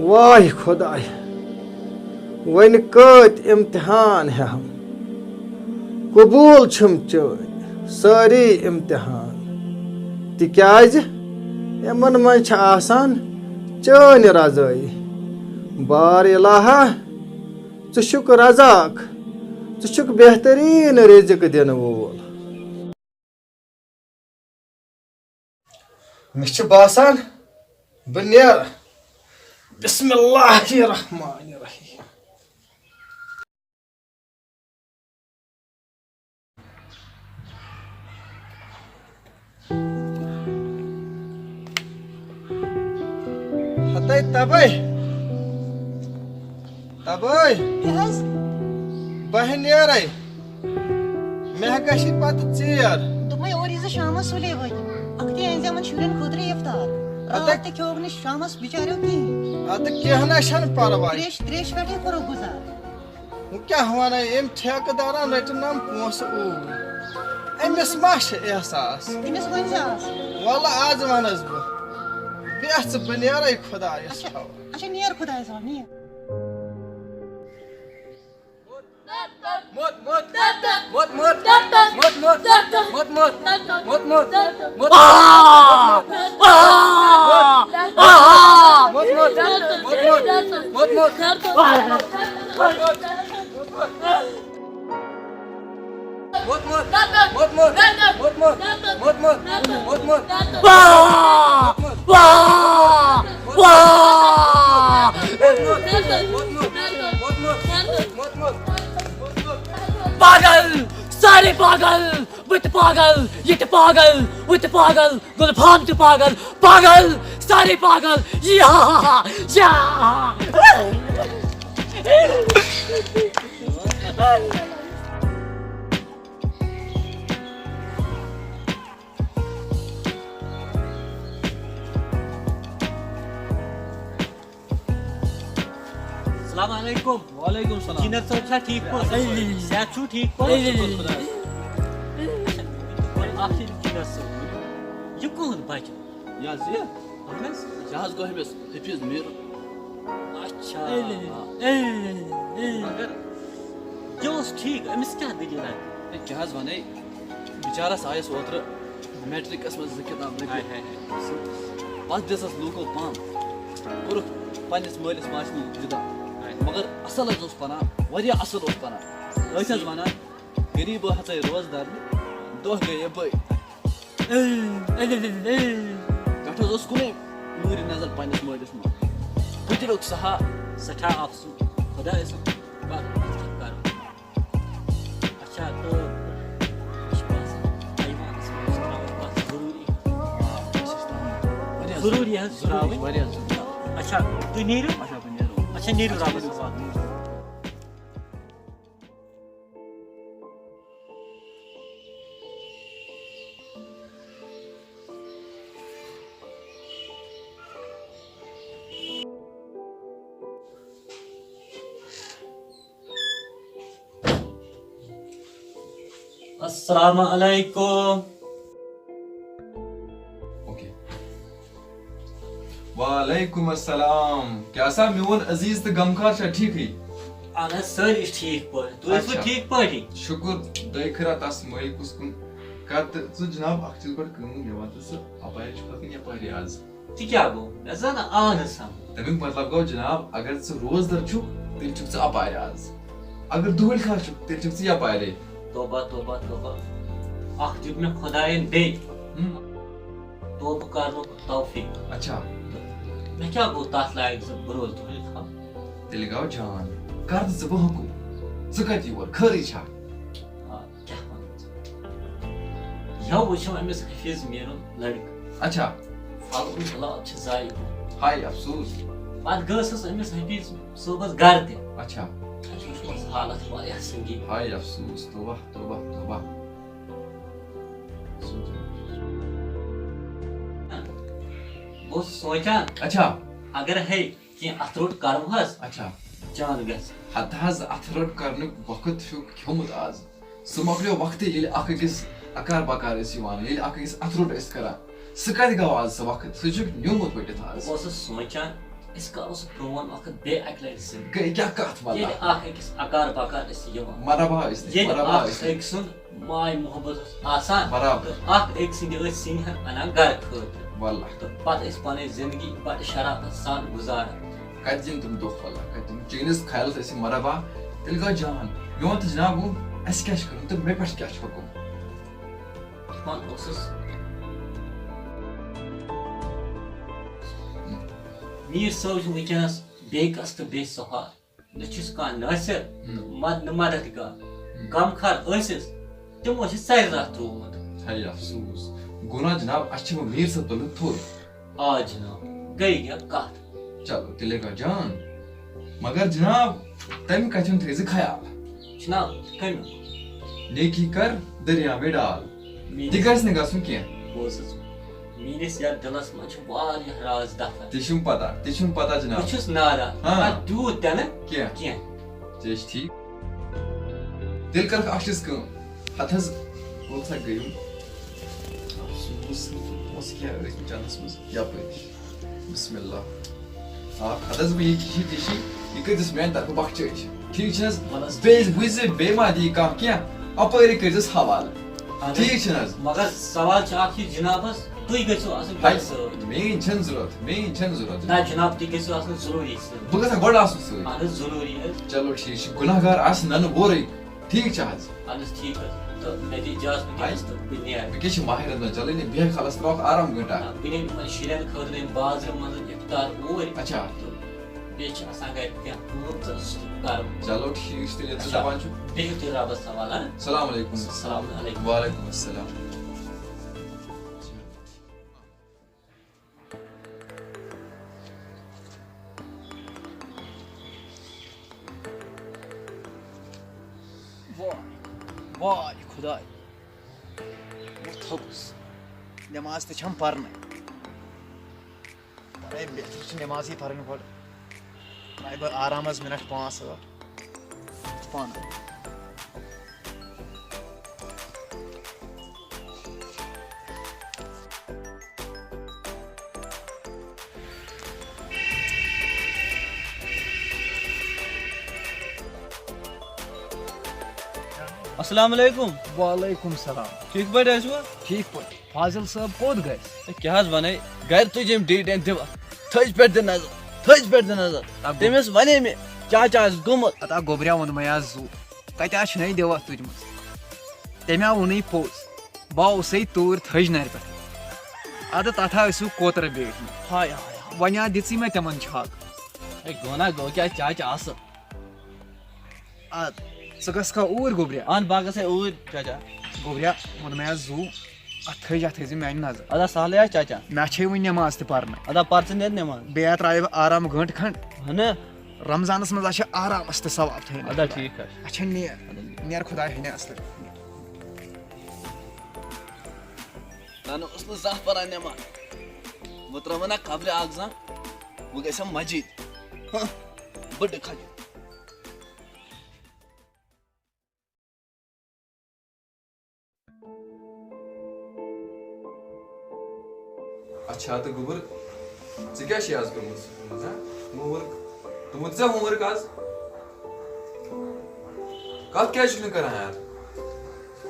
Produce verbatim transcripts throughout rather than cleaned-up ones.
واے خۄداے، وۄنۍ کۭتۍ امتحان ہٮ۪ہم؟ قبوٗل چھِم چٲنۍ سٲری امتحان، تِکیٛازِ یِمن منٛز چھِ آسان چٲنۍ رضٲیی۔ بار الٰہا، ژٕ چھُکھ رزاق، ژٕ چھُکھ بہتریٖن رزق دِنہٕ وول۔ مےٚ چھُ باسان، بہٕ نیرٕ۔ بسم اللہ الرحمن الرحیم۔ ہتے تبے، تبے۔ کیٛاہ حظ؟ بہٕ نیرے۔ مےٚ گژھِ پتہٕ ژیر۔ دوٚپمَے، اورٕ یی زِ شامَس سُلے وٲتِتھ۔ اَکھتُے أنۍ زِ یِمَن شُرٮ۪ن خٲطرٕ اِفطار۔ اَدٕ راتھ تہِ کھیوٚوُکھ نہٕ شامَس بِچاریو کِہیٖنۍ۔ اَدٕ کینٛہہ نہ چھَنہٕ پَرواے۔ ترٛیش، ترٛیش پٮ۪ٹھٕے کوٚرُکھ گُزار۔ وۄنۍ کیٛاہ وَنَے، أمۍ ٹھیکہٕ دارَن رٔٹِنَم پونٛسہٕ اوٗرۍ۔ أمِس ما چھِ احساس؟ تٔمِس ؤنۍ زِ آز۔ وَلہٕ آز وَنَس بہٕ۔ بیٚہہ ژٕ، بہٕ نیرَے خۄدایَس اچھا، حوالہٕ۔ اچھا، نیر خۄدایَس حوالہٕ، نیر۔ پاگل، سارے پاگل، بہٕ تہِ پاگل، یہِ تہِ پاگل، ہُہ تہِ پاگل، گُلفام تہِ پاگل، پاگل، سارے پاگل۔ یا، یا۔ السلام علیکم۔ وعلیکم السلام۔ جنید صٲب چھا ٹھیٖک پٲٹھۍ؟ A, A, A. صحت چھُو ٹھیٖک پٲٹھۍ؟ A, A, A. شُکر خۄدایَس۔ اَکھ چھِ جنید صٲب۔ یہِ کٕہُنٛد بَچہٕ؟ یہِ حظ یہِ؟ اَہَن حظ۔ یہِ حظ گوٚو أمِس حفیظ میٖرُن۔ اچھا۔ A, A, A, A. مگر یہِ اوس ٹھیٖک، أمِس کیٛاہ دٔلیٖلہ؟ ہے، کیٛاہ حظ وَنَے؟ بِچارَس آیَس اوترٕ میٹرکس منٛز زٕ کِتاب لٔگِتھ۔ ہاے، ہاے، ہاے۔ پتہٕ دِژٕس لوٗکو پَن۔ کوٚرُکھ پننِس مٲلِس ماجہِ نِش جُدا۔ ہاے۔ مگر اَصٕل حظ اوس پَران، واریاہ اَصٕل اوس پَران۔ ٲسۍ حظ وَنان، "غریٖبہٕ ہَژے روزدار نہٕ، دۄہ گٔیے بٔلۍ۔" پٮ۪ٹھ حظ اوس کُنُے نوٗرِ نظر پننِس مٲلِس منٛز۔ بہٕ تہِ لوٚگ سہا۔ سٮ۪ٹھاہ افسوٗس، خۄداے سُنٛد بَخت کَرُن۔ اچھا، تہٕ مےٚ چھُ باسان، ایوانَس منٛز چھِ ترٛاوٕنۍ پَتھ ضروٗری۔ واریاہ ضروٗری حظ ضروٗری، ترٛاوٕنۍ۔ واریاہ ضروٗری۔ اچھا، تُہۍ نیٖرِو۔ اچھا، بہٕ نیرو۔ اچھا، نیٖرِو، اچھا، رَبَس نیٖرِو۔ حوالہٕ۔ السلام علیکم۔ اوکے۔ وعلیکم السلام۔ کیٛاہ سا میون عزیز تہٕ غمخار چھا ٹھیٖکھٕے؟ اہن حظ، سٲری چھِ ٹھیٖک پٲٹھۍ۔ تُہۍ ٲسوٕ اچھا۔ ٹھیٖک پٲٹھی؟ شُکُر، دۄیہِ خٲرا تَس مٲلکَس کُن۔ کَر تہٕ ژٕ جناب اَکھ چیٖز گۄڈٕ کٲم، یہِ وَن تہٕ ژٕ اَپارِ چھُکھ کھَسُن یَپارِ آز۔ تہِ کیٛاہ گوٚو؟ مےٚ زَن آو نہٕ سَمٕجھ۔ تَمیُک مطلب گوٚو جناب، اگر ژٕ روزدَر چھُکھ، تیٚلہِ چھُکھ ژٕ اَپارِ آز۔ اگر دُہٕلۍ خاص چھُکھ، تیٚلہِ چھُکھ ژٕ یَپارے۔ توبہ، توبہ، توبہ۔ اَکھ دیُت مےٚ خۄدایَن بیٚیہِ۔ ہُم۔ توبہٕ کَرنُک توفیٖق۔ اچھا۔ تہٕ مےٚ کیٛاہ گوٚو تَتھ لایق زِ بہٕ روزٕ دُہٕلۍ خاص؟ تیٚلہِ گوٚو جان۔ کَر تہٕ ژٕ وۄنۍ حُکُم۔ ژٕ کَتہِ یور؟ خٲرٕے چھا؟ آ، کیٛاہ وَنہٕ ژٕ؟ یَوٕ وٕچھُم أمِس حفیظ میٖرُن لٔڑکہٕ۔ اچھا۔ پھلہٕ ہُنٛد گۄلاب چھِ ضایع گوٚمُت۔ ہاے افسوس۔ پتہٕ گٔژھٕس أمِس حفیظ صٲبس گرٕ تہِ۔ اچھا۔ اَتہِ وٕچھمَس حالت واریاہ سنگین۔ ہاے افسوس، توبہ، توبہ، توبہ۔ بہٕ اوسُس سونٛچان، اچھا۔ اگر ہے کینٛہہ اَتھٕ روٚٹ کرٕ ہس، اچھا۔ جان گژھِ۔ ہتہٕ حظ اَتھٕ روٚٹ کرنُک وقت چھُ کھیوٚمُت آز۔ سُہ مۄکلیو وقتٕے، ییٚلہِ اکھ أکِس اکار بکار ٲسۍ یِوان، ییٚلہِ اکھ أکِس اَتھٕ روٚٹ ٲسۍ کران۔ سُہ کتہِ گوٚو آز سُہ وقت؟ سُہ چھُکھ نیوٗمُت ؤٹِتھ آز۔ بہٕ اوسُس سونٛچان، أسۍ کرو سُہ پرون وقت بیٚیہِ اکہِ لٹہِ زِندٕ۔ گٔے کیٛاہ کتھ وَنان؟ ییٚلہِ اکھ أکِس اکار بکار ٲسۍ یِوان۔ مرحبا ٲسۍ، ییٚلہِ مرحبا اکھ ٲسۍ۔ أکۍ سُنٛد ماے محبت اوس آسان، برابر۔ تہٕ اکھ أکۍ سٕنٛدِ ٲسۍ سِنۍ ہن انان گرٕ خٲطرٕ۔ واللہ۔ تہٕ پتہٕ ٲسۍ پنٕنۍ زندگی بڑٕ شرافت سان گُزاران۔ کتہِ دِن تِم دۄہ، واللہ، کتہِ دِن؟ چٲنِس خیالس ٲسۍ یہِ مرحبا، تیٚلہِ گوٚو جان۔ میون تہٕ جناب ووٚن، اسہِ کیٛاہ چھُ کرُن تہٕ مےٚ پٮ۪ٹھ کیٛاہ چھُ حُکُم؟ دپان اوسُس، میٖر صٲب چھُ وٕنکیٚنس بے کس تہٕ بے سہار۔ نہ چھُس کانٛہہ نٲصِر، ہم۔ مد-، نہ مددگار۔ ہم۔ غمخار ٲسِس، تِمو چھُ سرِ زاہ ترٛوومُت۔ ہے افسوس، گوٚو نا جناب، اَسہِ چھِ وۄنۍ میٖر صٲب تُلُن تھوٚد۔ آ جناب، گٔے کیٛاہ کتھ؟ چلو، تیٚلے گوٚو جان۔ مگر جناب، تَمہِ کتھِ ہُنٛد تھٲیزِ خیال۔ جناب، کَمیُک؟ نیکی کر دٔریاوے ڈال۔ میٖر تہِ گژھِ نہٕ گژھُن کینٛہہ۔ بوز حظ، میٲنِس یتھ دِلس منٛز چھُ واریاہ راز دفن۔ تہِ چھُم پتہ، تہِ چھُم پتہ جناب۔ بہٕ چھُس نادان، ہاں۔ اتھ تیوٗت تہِ نہٕ کینٛہہ۔ کینٛہہ۔ ژےٚ چھِ ٹھیٖک۔ تیٚلہِ کَرکھ اکھ چیٖز کٲم، ہتہٕ حظ، کوٚت سا گٔیِم؟ افسوس، پونٛسہٕ کیٛاہ ٲسۍ مےٚ چندس منٛز؟ یپٲرۍ۔ بسم اللہ۔ آ، خۄداس بہٕ یہِ چیٖز، یہِ چیٖز، یہِ کٔرۍ زِس میانہِ طرفہٕ بخشٲیِش۔ ٹھیٖک چھِ حظ؟ وَلہٕ حظ۔ بیٚیہِ وٕچھ زِ بیٚیہِ ما دِیہِ کانٛہہ کینٛہہ، اَپٲری کٔرۍ زِس حوالہٕ۔ اَہَن حظ۔ ٹھیٖک چھِ نہ حظ؟ مگر سوال چھُ اَکھ یہِ جِناب حظ، تُہۍ گٔژھِو آسٕنۍ ہاے، پَتہٕ سۭتۍ۔ میٛٲنۍ چھَنہٕ ضوٚرَتھ، میٛٲنۍ چھَنہٕ ضوٚرَتھ۔ نہ جِناب، تُہۍ گٔژھِو آسٕنۍ ضروٗری سۭتۍ۔ بہٕ گژھا گۄڈٕ آسُن سۭتۍ۔ اَہَن حظ، ضروٗری حظ۔ چلو ٹھیٖک چھُ، گُناہ گار آسہِ نَنہٕ وورٕے۔ ٹھیٖک چھا حظ؟ اَہَن حظ، ٹھیٖک حظ۔ تہٕ مےٚ دِ اِجازت وٕنکیٚنَس تہٕ بہٕ نیرٕ۔ وٕنکیٚس چھِ ماہِ رمضان چلٲنی، بیٚہہ کھلَس ترٛاوَکھ آرام گھنٹا۔ آ، بہٕ نِمہٕ یِمَن شُرٮ۪ن خٲطرٕ یِم بازرٕ منٛزٕ اِفطار اوٗرۍ۔ اچھا۔ تہٕ بیٚیہِ چھِ آسان گَرِ کینٛہہ کٲم تہٕ سُہ تہِ کَرُن۔ چلو ٹھیٖک چھُ، تیٚلہِ ییٚلہِ ژٕ اچھا۔ دَپان چھُکھ۔ بِہِو تُہۍ رۄبَس حوالہٕ، ہا؟ السلام علیکم۔ السلام علیکم۔ وعلیکم السلام۔ واے، واے خۄداے، بہٕ تھوٚکُس۔ نٮ۪ماز تہِ چھَم پَرنَے۔ پَرَے بہتر چھِ نٮ۪مازٕے پَرٕنۍ گۄڈٕ۔ پَرَے بہٕ آرام حظ مِنَٹ پانٛژھ ٲٹھ۔ پانہٕ۔ السلام علیکم۔ وعلیکم السلام۔ ٹھیٖک پٲٹھۍ ٲسوٕ؟ ٹھیٖک پٲٹھۍ۔ فاضل صٲب کوٚت گژھِ؟ ہے، کیٛاہ حظ وَنَے؟ گَرِ تُج أمۍ ڈی ٹٮ۪ن دِوَتھ۔ تھٔج پٮ۪ٹھ دِ نظر، تھٔج پٮ۪ٹھ دِ نظر۔ آ، گوٚو۔ تٔمِس وَنے مےٚ، چاچا آسہِ گوٚمُت۔ اَتھ آ گوٚبریا ووٚن مےٚ آز زُو۔ کَتہِ آز چھُنَے دِوَتھ تُجمٕژ؟ تٔمۍ آ ووٚنُے پوٚز۔ بہٕ آوسَے توٗرۍ تھٔج نَرِ پٮ۪ٹھ۔ اَدٕ تَتھ آ ٲسِو کوترٕ بیٹھۍ۔ ہاے، ہاے، ہاے۔ وۄنۍ آ دِژٕے مےٚ تِمَن چھاکھ۔ ہے، گوٚو نا گوٚو، کیٛاہ چاچا آسہٕ؟ آ، ژٕ گژھ کھا اوٗرۍ گوٚبریا؟ اَہَن، بہٕ گژھے اوٗرۍ، چاچا۔ گوٚبریا، ووٚن مےٚ آز زُو، اَتھ تھٲوزِ، اَتھ تھٲوزِ میٛانہِ نظر۔ اَدا سہلٕے آسہِ، چاچا۔ مےٚ چھے وٕنہِ نٮ۪ماز تہِ پَرنَے۔ اَدا پَر ژٕ نیر نٮ۪ماز۔ بیٚیہِ اَتھ ترٛاوِ بہٕ آرام گٲنٛٹہٕ کھنٛڈ۔ اَہَنہٕ۔ رمضانَس منٛز آسہِ آرام، اَسہِ تہِ ثواب تھٲیِن۔ اَدا ٹھیٖک حظ چھُ۔ اچھا، نیر۔ اَدا نیر۔ نیر خۄداے ہٮ۪نہِ اَصلہٕ۔ نہ، نہ اوس نہٕ زانٛہہ پَران نٮ۪ماز۔ بہٕ ترٛاوٕ نہ قبرِ اَکھ زانٛہہ، بہٕ گژھٕ ہا مسجد۔ ہہ، بٔڈٕ کھجہِ۔ اچھا تہٕ گوٚبُر، ژےٚ کیٛاہ چھے آز کوٚرمُت سکوٗلَس منٛز، ہا؟ Home work? تُمَن ژےٚ ہوم ؤرٕک آز؟ کَتھ کیٛازِ چھُکھ نہٕ کران یار؟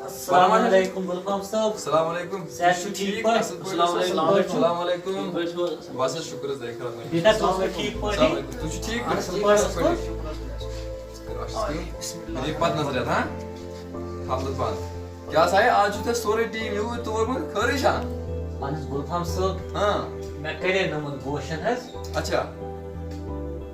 السلام علیکم گُلفام صٲب۔ السلام علیکم۔ صحت چھُو ٹھیٖک پٲٹھۍ؟ اَصٕل پٲٹھۍ۔ السلام علیکم۔ السلام علیکم۔ ٹھیٖک پٲٹھۍ چھِو؟ بَس حظ، شُکُر حظ، دَے خٲرَس منٛز۔ بیٹا، تُہۍ چھِو ٹھیٖک پٲٹھۍ؟ السلام علیکم۔ تُہۍ چھِو ٹھیٖک؟ اَصٕل پٲٹھۍ، اَصٕل پٲٹھۍ۔ شُکُر حظ خۄدایَس کُن۔ کٔرِو اَسہِ کٲم۔ بِہِو پَتہٕ نظر یَتھ، ہا؟ تھاو تَتھ بنٛد۔ کیٛاہ سا ہے، آز چھُ تۄہہِ سورُے ٹیٖم یوٗرۍ تور گوٚمُت، خٲرٕے چھا؟ اَہَن حظ، گُلفام صٲب۔ ہاں۔ مےٚ کَرے نوٚمَن گوشَن حظ۔ اچھا۔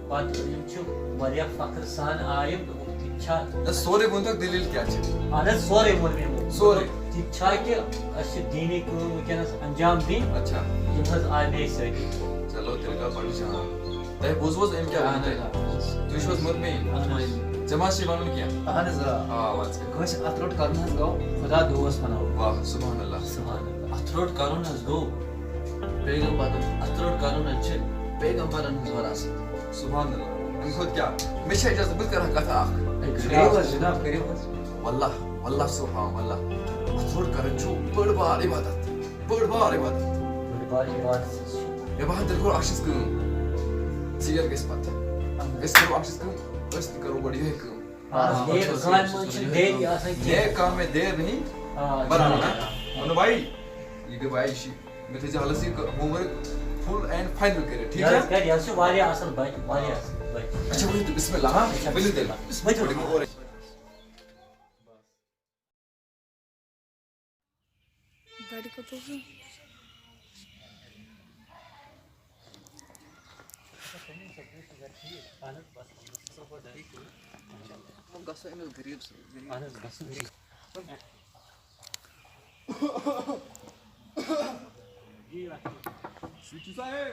پتہٕ یِم چھِ واریاہ فخر سان آیہِ، دوٚپُکھ، "تہِ چھا؟" نہ، سورُے ؤنۍتو، دٔلیٖل کیٛاہ چھِ؟ اَہَن حظ، سورُے ووٚن مےٚ یِمو۔ سورُے؟ تہِ چھا کہِ أسۍ چھِ دیٖنی کٲم وٕنکیٚنَس انجام دِنۍ؟ اچھا۔ یِم حظ آیہِ مےٚ سۭتی۔ چلو، تیٚلہِ گوٚو بَڑٕ جان۔ تۄہہِ بوٗزوٕ حظ أمۍ کیٛاہ ووٚن تۄہہِ؟ تُہۍ چھِو حظ مطمئن؟ مطمئن۔ ژےٚ ما چھِ وَنُن کینٛہہ؟ اہن حظ، آ۔ آ، وَن ژٕ۔ کٲنٛسہِ اَتھٕ روٚٹ کَرُن حظ گوٚو خۄدا دوس بَناوُن۔ واہ، سبحان اللہ۔ سبحان اللہ۔ اَتھٕ روٚٹ کَرُن حظ گوٚو پیغمبرَن، اَتھٕ روٚٹ کَرُن حظ چھِ پیغمبرَن ہٕنٛز وراثت۔ سبحان اللہ۔ اَمہِ کھۄتہٕ کیٛاہ؟ مےٚ چھےٚ اِجازت، بہٕ تہِ کَرٕ ہا کَتھا اَکھ۔ ہے، کٔرِو حظ جِناب، کٔرِو حظ۔ واللہ، واللہ سبحان اللہ۔ اَتھٕ روٚٹ کَرٕنۍ چھُ بٔڑ بار عبادت۔ بٔڑ بار عبادت۔ بٔڑ بار عبادت حظ چھِ۔ ہے، بہٕ ہا تیٚلہِ کرو اکھ چیٖز کٲم۔ ژیر گژھِ پتہٕ۔ أسۍ کرو اکھ چیٖز کٲم۔ أسۍ تہِ کرو گۄڈٕ یِہوٚے کٲم۔ آ، آ، نیک کامہِ منٛز چھِ دیری آسان کینٛہہ۔ نیک کام میں دیر نہیں آ، برابر جی۔ ہے۔ ونو بھائی، یہِ گٔے بھائی، یہِ چھِ، مےٚ تھٲیزِ حالس یہِ homework full and final کٔرِتھ، ٹھیٖک یہِ حظ چھا؟ کَرِ، یہِ حظ چھُ واریاہ اصل بچہِ، واریاہ اصل بچہِ۔ اچھا، ؤنِو تُہۍ بسم اللہ، ہاں؟ اچھا، ؤنِو تیٚلہِ۔ بسم اللہ۔ بہٕ دِمہٕ اورَے۔ گاڑِ کوٚت ووت؟ گژھو أمِس غریٖب سٕنٛز زٔمیٖن۔ اہن حظ، گژھو۔ سُہ چھُ سا ہے؟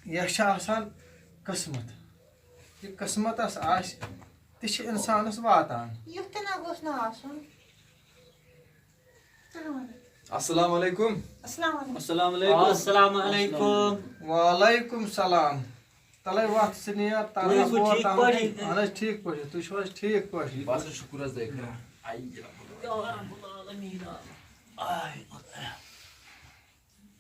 یہِ چھِ آسان قٕسمت۔ یہِ قٕسمتس آسہِ، تہِ چھِ اِنسانس واتان۔ یُتھ تہِ نہ گوٚژھ نہٕ آسُن۔ السلام علیکم۔ السلام علیکم۔ السلام علیکم۔ السلام علیکم۔ وعلیکم السلام۔ تَلَے وَتھ ژٕ نیر، تَلَے تُہۍ ٲسِو ووت ٹھیٖک تام۔ پٲٹھۍ؟ اَہَن حظ، ٹھیٖک پٲٹھۍ۔ تُہۍ چھِو حظ ٹھیٖک پٲٹھۍ؟ بَس حظ، شُکُر حظ دَے خۄدایَس۔ یا رب العالمین۔ آے۔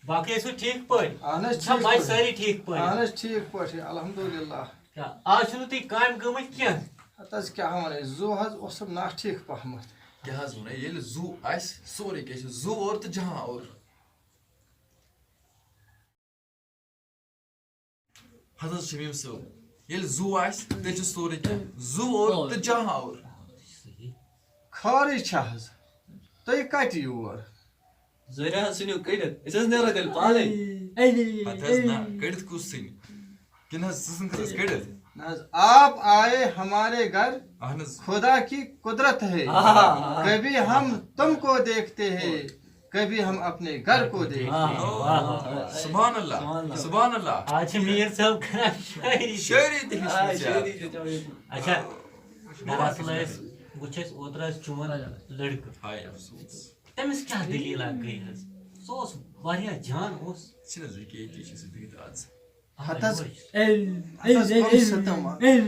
باقٕے ٲسِو ٹھیٖک پٲٹھۍ؟ اَہَن حظ، چھا ٹھیٖک بَچہِ پٲٹھۍ۔ سٲری ٹھیٖک پٲٹھۍ؟ اَہَن حظ، ٹھیٖک پٲٹھۍ، الحمدللہ۔ کیٛاہ، آز چھُنہٕ تُہۍ کامہِ گٔمٕتۍ کینٛہہ؟ ہَتہٕ حظ کیٛاہ وَنَے، زُو حظ اوسُم ناٹھیٖک پَہمَتھ۔ کیٛاہ حظ وَنَے، ییٚلہِ زُو آسہِ، سورُے کینٛہہ چھُ، زُو اور تہٕ جہان اور۔ ہتہٕ حظ شمیٖم صٲب، ییٚلہِ زُو آسہِ، تیٚلہِ چھُ سورُے کینٛہہ۔ زُو اور تہٕ جہان اور۔ خٲرٕے چھا حظ؟ تُہۍ کتہِ یور؟ زٔرۍ حظ ژھٕنِو کٔڑِتھ، أسۍ حظ نیرو تیٚلہِ پانے۔ ہتہٕ حظ نہ، کٔڑِتھ کُس ژھٕنہِ؟ کِنہٕ حظ ژٕ ژھٕنکھ حظ کٔڑِتھ؟ نہ حظ، آپ آئے ہمارے گھر، اہن حظ۔ خدا کی قدرت ہے، آ، آ، آ۔ کبھی ہم تم کو دیکھتے ہیں، کبھی ہم اپنے گھر کو دیکھتے ہیں۔ آ، واہ، واہ، واہ۔ سبحان اللہ، سبحان اللہ۔ سبحان اللہ۔ آز چھِ میٖر صٲب کران شٲعری تہِ۔ شٲعری تہِ ہیٚچھمٕژ آ، ژےٚ۔ شٲعری تہِ، چلو۔ اچھا، دراصل ٲسۍ، وٕچھ اَسہِ اوترٕ حظ چون لٔڑکہٕ۔ ہاے افسوس۔ تٔمِس کیٛاہ دٔلیٖلہ گٔے حظ؟ سُہ اوس واریاہ جان اوس۔ چھِنہٕ حظ یہِ کہِ ییٚتی چھِ سُہ بِہِتھ آز۔ ہتہٕ حظ، اے، ہتہٕ حظ اے، کم اے، ستم۔ اے۔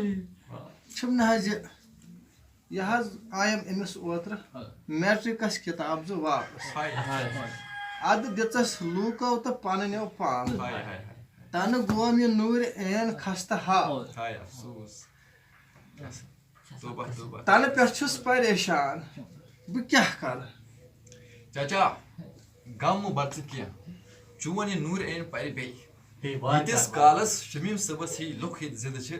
چھِم نہٕ حظ یہِ، یہِ حظ آیم أمِس اوترٕ آ۔ میٹرکس کِتاب زٕ واپس۔ ہاے، ہاے۔ ادٕ دِژس لوٗکو تہٕ پننیو پانہٕ۔ ہاے، ہاے، ہاے۔ تنہٕ گوم یہِ نوٗرِ عین خستہٕ حال۔ ہاے افسوس۔ توبہ، توبہ۔ تنہٕ پٮ۪ٹھ چھُس پریشان، بہٕ کیٛاہ کرٕ؟ چاچا، غم مہٕ بر ژٕ کینٛہہ۔ چون یہِ نوٗر عین پرِ بیٚیہِ۔ بیٚیہِ واریاہ ییٖتِس کالس شمیٖم صٲبس ہی لُکھ ییٚتہِ زِندٕ چھِ،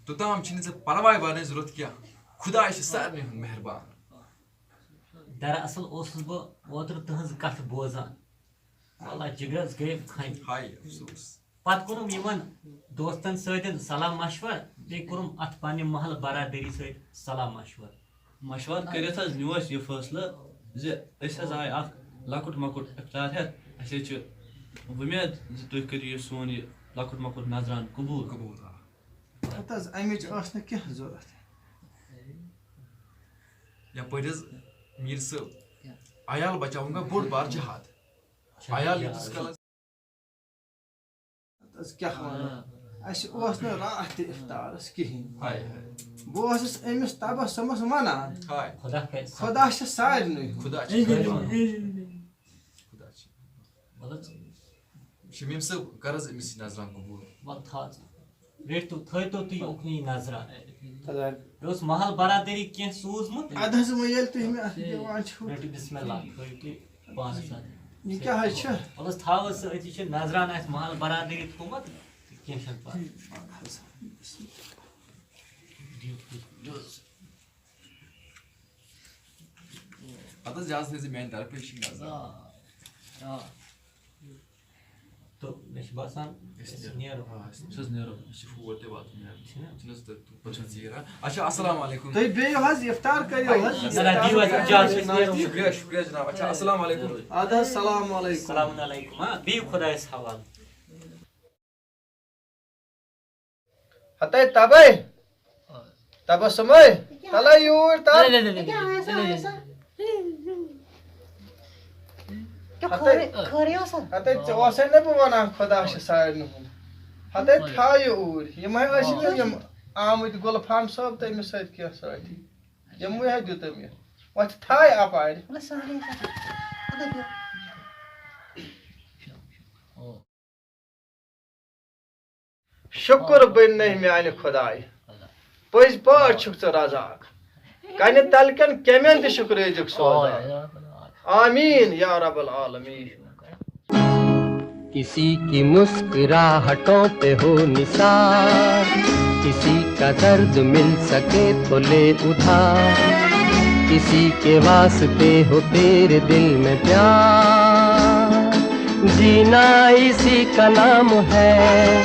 توٚتام چھِنہٕ ژےٚ پرواے بَرنٕچ ضروٗرت کینٛہہ۔ خۄداے چھُ سارنٕے ہُنٛد مہربان۔ دراصل اوسُس بہٕ اوترٕ تٕہٕنٛز کتھ بوزان۔ واللہ جگرس گٔے کھنۍ۔ ہاے افسوس۔ پتہٕ کوٚرُم یِمن دوستن سۭتۍ صلاح مشور، بیٚیہِ کوٚرُم اتھ پننہِ محلہٕ برادری سۭتۍ صلاح مشور۔ مشور کٔرِتھ حظ نیوٗ اَسہِ یہِ فٲصلہٕ زِ أسۍ حظ آے اکھ لۄکُٹ مۄکُٹ افطار ہٮ۪تھ۔ اَسہِ حظ چھِ وۄمید زِ تُہۍ کٔرِو یہِ سون یہِ لۄکُٹ مۄکُٹ نذران قبوٗل۔ قبوٗل، آ۔ ہتہٕ حظ، اَمِچ ٲس نہٕ کینٛہہ ضروٗرت۔ یپٲرۍ حظ میٖر صٲب، عیال بچاوُن گوٚو بوٚڑ بار جہاد۔ عیال ییٖتِس کالس حض کیٛاہ وَنو؟ اَسہِ اوس نہٕ راتھ تہِ اِفطارَس کِہیٖنۍ۔ ہاے ہاے۔ بہٕ اوسُس أمِس تبسمَس وَنان، ہاے۔ خۄدا کَرِ سَخت۔ خۄدا چھِ سارنٕے ہُنٛد۔ خۄدا چھِ سارنٕے ہُنٛد۔ خۄدا چھِ۔ وَلہٕ ژٕ۔ شمیٖم صٲب، کر حظ أمِس یہِ نذران قبوٗل؟ وَلہٕ تھاو ژٕ۔ رٔٹۍ تو، تھٲے تو تُہۍ اُکنُے نذران۔ خۄدا۔ مےٚ اوس محل برادری کینٛہہ سوٗزمُت۔ اَدٕ حظ، وۄنۍ ییٚلہِ تُہۍ مےٚ اَتھ دِوان چھِو۔ رٔٹِو بسم اللہ، تھٲیِو تُہۍ پانَس اَتھ۔ یہِ کیٛاہ حظ چھِ؟ وَلہٕ حظ، تھاو حظ سُہ أتی، چھِ نذران آسہِ محل برادری تھوٚومُت، تہٕ کینٛہہ چھَنہٕ پَرواے۔ دِیِو تُہۍ۔ اَدٕ حظ، اجازت حظ، میٛانہِ طرفہٕ، یہِ چھِ اجازت۔ آ، آ۔ تہٕ مےٚ چھُ باسان أسۍ أسۍ نیرو۔ نیرو۔ آ، أسۍ أسۍ حظ نیرو، أسۍ چھِ ہور تہِ واتُن یارٕ۔ چھِنہ؟ چھِنہٕ حظ تۄہہِ تُہۍ پَتہٕ چھِنہٕ ژیٖرۍ، ہا؟ اچھا، السلام علیکم۔ تُہۍ بیٚیِو حظ افطار کٔرِو حظ۔ نہ، نہ، دِیِو حظ اِجازت، أسۍ نیرو۔ شُکریہ، شُکریہ جناب۔ اچھا، السلام علیکم۔ اَدٕ حظ، سلام علیکم۔ السلام علیکم۔ ہاں، بِہِو خۄدایَس حوالہٕ۔ ہتے تبے، تبسمے، تلے یوٗرۍ تل۔ ہتے، ہتے ژےٚ اوسے نہ بہٕ وَنان خۄدا چھُ سارنٕے ہُنٛد۔ ہتے تھاو یہِ اوٗرۍ۔ یِم ہے ٲسۍ نہٕ یِم آمٕتۍ گُلفام صٲب تٔمِس سۭتۍ کینٛہہ سۭتی۔ یِموٕے ہے دیُت أمۍ یہِ۔ وۄتھ تھاے اَپارِ۔ شُکُر بٔنۍ نہٕ میانہِ خۄدایہِ، پٔزۍ پٲٹھۍ چھُکھ ژٕ رزاق۔ کنہِ تلکٮ۪ن کیمٮ۪ن تہِ چھُکھ رٲزِق سوزان۔ آمین یا رب العالمین۔ کسی کی مسکراہٹوں پہ ہو نثار، کسی کا درد مل سکے تو لے ادھار، کسی کے واسطے ہو تیرے دل میں پیار، جینا اسی کا نام ہے۔